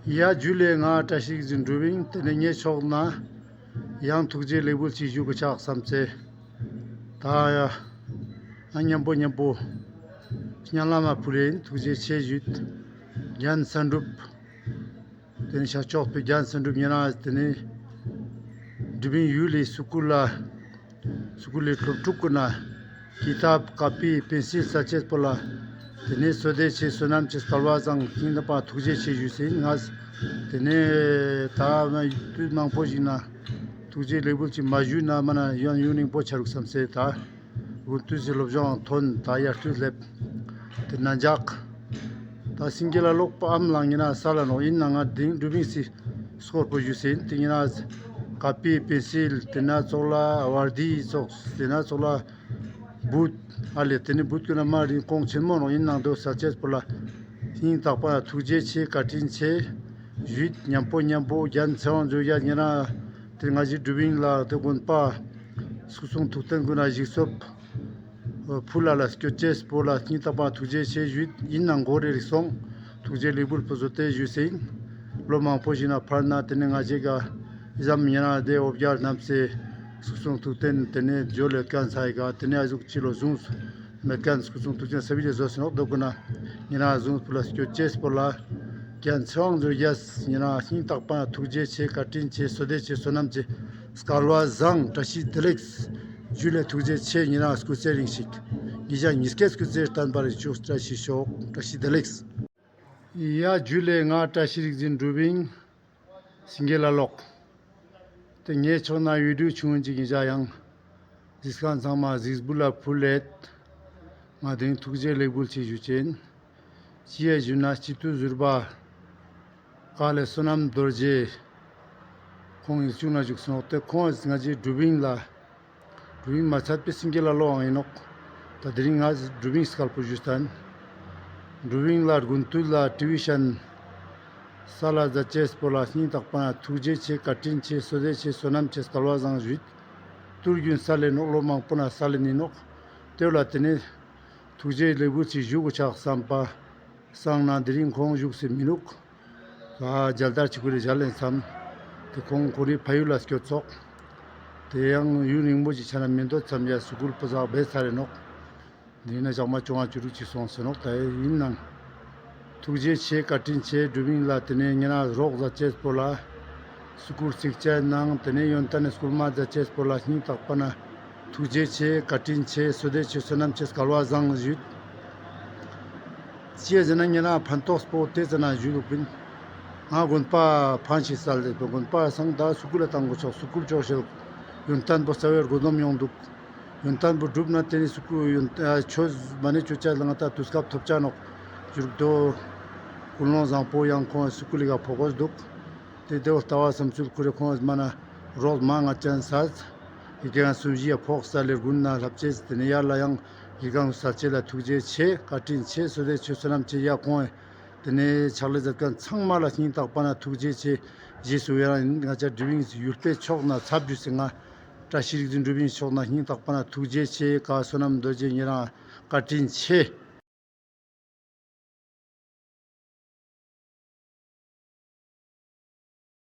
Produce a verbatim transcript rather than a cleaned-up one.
ཡ་ཇུ་ལེ། ང་བཀྲ་ཤིས་རིག་འཛིན་དྲུབ་ཨིན། ཏེ་ནེ་ངའི་ཕྱོགས་ནེ་ཡང་ཐུགས་རྗེ་ལེགས་འབུལ་ཅིག་ཞུ་གོས་ཆགས་སམ་སེ། ད་ཡ་ང་ཉམ་པོ་ཉམ་པོ་སྙན་ལམ་མ་ཕུལ་ཨིན། ཐུགས་རྗེ་ཆེ་ཞུས། རྒན་བསམ་གྲུབ། ཏེ་ནེ་ཤར་ཕྱོགས་པའི་རྒན་བསམ་གྲུབ་ཉེ་རང་ཏེ་ནེ་དྲུབ་ཨིན་ཡུལ་ལི་སྐུལ་ལ་སྐུལ་ལི་སློབ་ཕྲུག་གུན་ན་ཀི་ཏབ་ཀ་པི་པེན་སིལ་སལ་ཅེས་པོ་ལ་ཏེ་ནེ་བསོད་བདེ་ཆེ་བསོད་ནམས་ཆེ་སྐལ་བ་བཟང་སྙིང་ཐག་པ་ཐུགས་རྗེ་ཆེ་ཞུས་ཨིན་ང་། ཏེ་ནེ་ད་དུས་མང་པོ་ཞིག་ནེ་ཐུགས་རྗེ་ལེགས་འབུལ་ཅིག་མ་ཞུས་ན་མ་ན་ཡང་ཡུན་རིང་པོ་ཆ་རུག་སམ་སེ་ད། དགུན་དུས་སི་སློབ་སྦྱོང་ཐོན་ད་དབྱར་དུས་སླེབས། ཏེ་ནེ་འཇག་ད་སེང་གེ་ལ་ལོག་པའམ་ལ་ཉེ་རང་སལ་ལ་ནོག་ཨིན་ན་ང་དེ་རིང་དྲུབ་ཨིན་སི་སྐོར་པོ་ཞུས་ཨིན། ཏེ་ཉེ་རང་ཀ་པི་པེན་སིལ་ཏེ་ནེ་ཙོགས་ལ་བར་དི་ཙོགས་ཏེ་ནེ་ཙོགས་ལ་བུད་ཨ་ལེ་ཏེ་ནེ་བུད་གུན་ན་མ་རིན་གོང་ཆེན་མོ་ནོག་ཨིན་ནང་དོ་སལ་ཅེས་པོ་ལ་སྙིང་ཐག་པ་ཐུགས་རྗེ་ཆེ་བཀའ་དྲིན་ཆེ་ཞུས། ཉམ་པོ་ཉམ་པོ་རྒན་ཚེ་དབང་ཇོ་ཡ་ཉེ་རང་ཏེ་ང་ཞི་དྲུབ་ཨིན་ལ་ཏེ་དགོན་པ་སྐུ་གསུང་ཐུགས་རྟེན་གུན་ན་ཞིག་གསོ་ཕུལ་ལ་ལ་སྐྱོད་ཅེས་པོ་ལ་སྙིང་ཐག་པ་ཐུགས་རྗེ་ཆེ་ཞུས་ཨིན་ནང་གོ་རེ་རིག་སོང་། ཐུགས་རྗེ་ལེགས་འབུལ་པོ་བཟོ་སྟེ་ཞུས་ཨིན། ལོ་མང་པོ་ཞིག་ནེ་ཕར་ནེ་ཏེ་ནེ་ང་ཞི་ག་ཨི་ཙམ་ཉེ་རང་ཏེ་འོ་བརྒྱལ་ནམ་སེ་སྐུ་གསུང་ཐུགས་རྟེན་ཏེ་ནེ་ཇོ་ལེ་ཀན་ཚའི་ག་ཏེ་ནེ་ཨ་ཟུག་ཅི་ལོ་ཟུངས་མེད་ཁན་སྐུ་གསུང་ཐུགས་རྟེན་ས་བི་ལེ་བཟོ་སེ་ནོག་དོ་གུན་ན་ཉེ་རང་ཟུངས་པོ་ལ་སྐྱོད་ཅེས་པོ་ལ་རྒན་ཚེ་དབང་ཇོ་ཡ་ཉེ་རང་སྙིང་ཐག་པ་ཐུགས་རྗེ་ཆེ་བཀའ་དྲིན་ཆེ་བསོད་བདེ་ཆེ་བསོད་ནམས་ཆེ་སྐལ་བ་བཟང་བཀྲ་ཤིས་བདེ་ལེགས། ཇུ་ལེ་ཐུགས་རྗེ་ཆེ། ཉེ་རང་སྐུ་ཚེ་རིང་ཞིག་ཉེ་ཞ་ཉིས་ཀའི་སྐུ་ཚེ་བརྟན་པར་ཤོག་བཀྲ་ཤིས་ཤོག་བཀྲ་ཤིས་བདེ་ལེགས། ཡ་ཇུ་ལེ། ང་བཀྲ་ཤིས་རིག་འཛིན་དྲུབ་ཨིན། སེང་གེ་ལ་ལོག་ཏེ་ངའི་ཕྱོགས་ནེ་བི་ཌི་ཡོ་ཆུང་ངུན་ཅིག་ཨིན་ཇ་ཡང་གཟིགས་ཁན་ཚང་མ་གཟིགས་འབུལ་ལ་ཕུལ་ལེད། ང་དེ་རིང་ཐུགས་རྗེ་ལེགས་འབུལ་ཅིག་ཞུ་ཅེན། ཅི་ཡ་ཞུ་ན་སྤྱི་འཐུས་ཟུར་པ་ཀ་ལེ་བསོད་ནམས་རྡོ་རྗེ། ཁོང་ཡུལ་ཆུང་ནེ་བཞུགས་སོང་། ཏེ་ཁོང་ང་ཞི་དྲུབ་ཨིན་ལ། དྲུབ་ཨིན་མ་ཚད་པའི་སེང་གེ་ལ་ལོག་ཨང་ཨིན་ནོག་ད་དེ་རིང་ང་དྲུབ་ཨིན་སྐལ་པོ་ཞུས་ཏན། དྲུབ་ཨིན་ལ་དགུན་དུས་ལ་ཊི་བི་ཤན་སལ་ལ་ཛད་ཅེས་པོ་ལ་སྙིང་ཐག་པ་ཐུགས་རྗེ་ཆེ་བཀའ་དྲིན་ཆེ་བསོད་བདེ་ཆེ་བསོད་ནམས་ཆེ་སྐལ་བ་བཟང་ཞུས། ཏུར་གུན་སལ་ལེ་ནོག་ལོ་མང་པོ་ནེ་སལ་ལེ་ནི་ནོག་ཏེ་ལ་ཏེ་ནེ་ཐུགས་རྗེ་ལེགས་འབུལ་ཅིག་ཞུ་གོས་ཆགས་སམ་པ་སང་ན་དེ་རིང་ཁོང་བཞུགས་སེ་མི་ནུག་ད་མཇལ་དར་ཅིག་གུ་རེ་མཇལ་ལེན་སམ། ཏེ་ཁོང་ཁོ་རེ་ཕ་ཡུལ་ལ་སྐྱོད་ཙོག་ཏེ་ཡང་ཡུན་རིང་པོ་ཞིག་ཆ་ན་མི་འདོད་སམ་ཡ་སྐུལ་པོ་ཟག་བེ་ཚར་རེ་ནོག་དེ་ནེ་ཞག་མ་བཅོ་ལྔ་བཅུ་དྲུག་ཅིག་སོང་ཟེར་ནོག་ད་ཨིན་ནང་ཐུགས་རྗེ་ཆེ་བཀའ་དྲིན་ཆེ་དྲུབ་ཨིན་ལ་ཏེ་ནེ་ཉེ་རང་རོགས་ཛད་ཅེས་པོ་ལ་སྐུལ་ཚིག་ཅན་ནང་ཏེ་ནེ་ཡོན་ཏན་ནི་སྐུལ་མ་ཛད་ཅེས་པོ་ལ་སྙིང་ཐག་པ་ནེ་ཐུགས་རྗེ་ཆེ་བཀའ་དྲིན་ཆེ་བསོད་བདེ་ཆེ་བསོད་ནམས་ཆེ་སྐལ་བ་བཟང་ཞུས། ཅི་ཟེར་ན་ཉེ་རང་ཕན་ཐོགས་པོ་ཏེ་ཟེར་ན་ཞུ་དུག་པིན། ང་དགོན་པ་ཕན་ཞིག་སལ་ཏེ་དགོན་པ་སང་ད་སྐུལ་ལ་ཏང་གོས་ཆོག་སྐུལ་ཆོག་ཤེས་ཡོན་ཏན་པོ་རྩ་བའི་སྒོ་འཛོམས་ཡོང་དུག་ཡོན་ཏན་པོ་གྲུབ་ན་ཏེ་ནེ་སྐུལ་ཡོན་ཆོས་མ་ནེ་ཆོས་ཅ་ལ་ང་ད་དུས་སྐབས་ཐོབ་ཆ་ནོག་ཞུ་དུག་ཀུན་སློང་བཟང་པོ་ཡང་ཁོང་སྐུལ་ལི་ག་ཕོག་གོས་དུག་ཏེ་ཏེ་བོ་ལྟ་བ་བསམ་ཚུལ་ཁུ་རེ་ཁོང་མ་ན་རོགས་མ་ང་ཅན་སལ། ཡི་གེ་ང་སུམ་བཞི་ཡ་ཕོག་སལ་ལེ་དགུན་ན་ལྷབ་ཅེས་ཏེ་ནེ་ཡར་ལ་ཡང་ཡི་གེ་ང་སལ་ཅེས་ལ་ཐུགས་རྗེ་ཆེ་བཀའ་དྲིན་ཆེ་བསོད་བདེ་ཆེ་བསོད་ནམས་ཆེ་ཡ་ཁོང་ཏེ་ནེ་ཕྱག་ལས་ཛད་ཁན་ཚང་མ་ལ་སྙིང་ཐག་པ་ནེ་ཐུགས་རྗེ་ཆེ་ཞུས་སུ་ཡང་ང་ཅ་དྲུབ་ཨིན་ཡུལ་པའི་ཕྱོགས་ནེ་ཚབ་ཞུས་སེ་ང་བཀྲ་ཤིས་རིག་འཛིན་དྲུབ་ཨིན་ཕྱོགས་ནེ་སྙིང་ཐག་པ་ནེ་ཐུགས་རྗེ་ཆེ་ཀ་བསོད་ནམས་རྡོ་རྗེ་ཉེ་རང་བཀའ་དྲིན་ཆེ།